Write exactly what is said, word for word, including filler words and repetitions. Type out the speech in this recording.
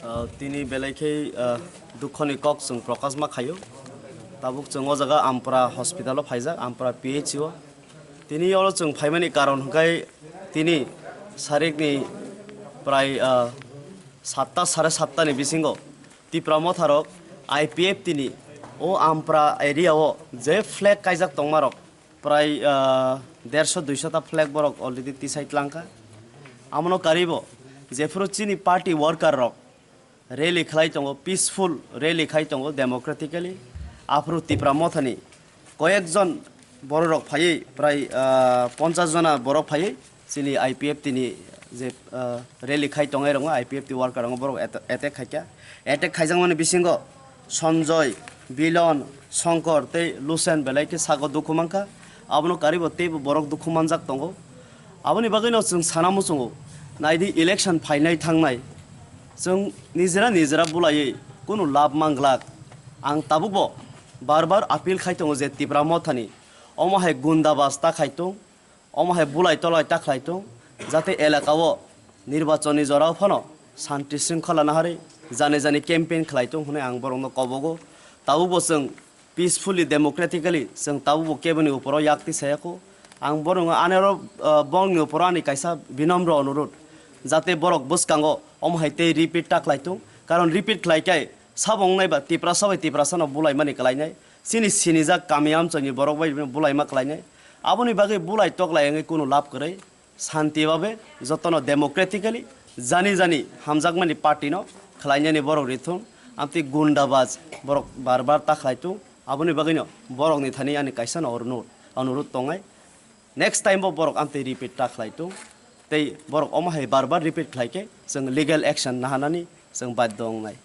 Ah, tini belai khe, ah, dukhoni kok chwng prokash ma khaio. Tabuk chwng o jaga Ampra hospital o phaijak, Ampra P H C o. Tini oro chwng phaimani karon hwnkhe tini sarikni prai, ah, satta, sare satta ni bisingo Tipra Motha rok I P F T ni o Ampra area o je flag kaijak tongma rok prai, ah, derso duiso ta flag borok already tisai tlangkha. Amono karibo jephuru chini party worker rok rally khlai tongo, peaceful rally khai tongo democratically. Aphuru Tipra Mothani koyekjon bororok phaiwi prai, ah, ponchas jona borok phaiwi chini I P F T ni je, ah, rally khai tongnai rokno I P F T worker rokno borok at-, attack khaikha. Attack khaijakmani bisingo Sanjoy, Bilon, Shankar tei Lusen belai khe sago dukhu mankha. Abono karibo teibo borok dukhu manjak tongo. Aboni bagwino chwng sana muchungo, naidi election phainai thangnai. Chwng nijera nijera bulaiwi kunu lab manglak. Ang tabukbo bar bar appeal khai tongo je Tipra Mothani omo hai gundabas ta khai tong, omo hai bulai tolai ta khlai tong, jate elaka o nirbachon ni jora o phano shanti shringkhola naharwi jani jani campaign khlai tong hwnwi ang borokno kobogo. Tabukbo chwng peacefully, democratically chwng tabukbo keboni uporo yak tisayakho. Ang borokno anero, ah, borokni uporo ani kaisa binomro onurut, jate borok bwskango omo hai tei repeat ta khlai tong, karon repeat khlai khe sabo wngnai ba Tiprasa bai Tiprasano bulaimani kwlainai, chini sinijak kami amchaini borok bai bulaima kwlainai. Aboni bagwi bulai toklai wngwi kunu lab kwrwi. Shanti babe jotono democratically jani jani hamjakmani party no khlainani borok rithung, amtwi gundabaj borok bar bar ta khlai tung, aboni bagwino borokni thani ani kaisa no onurut, onurut tongnai, next time bo borok amtwi repeat ta khlai tung, tei borok omo hai bar bar repeat khlai khe chwng legal action nahanani chwng baddo wngnai.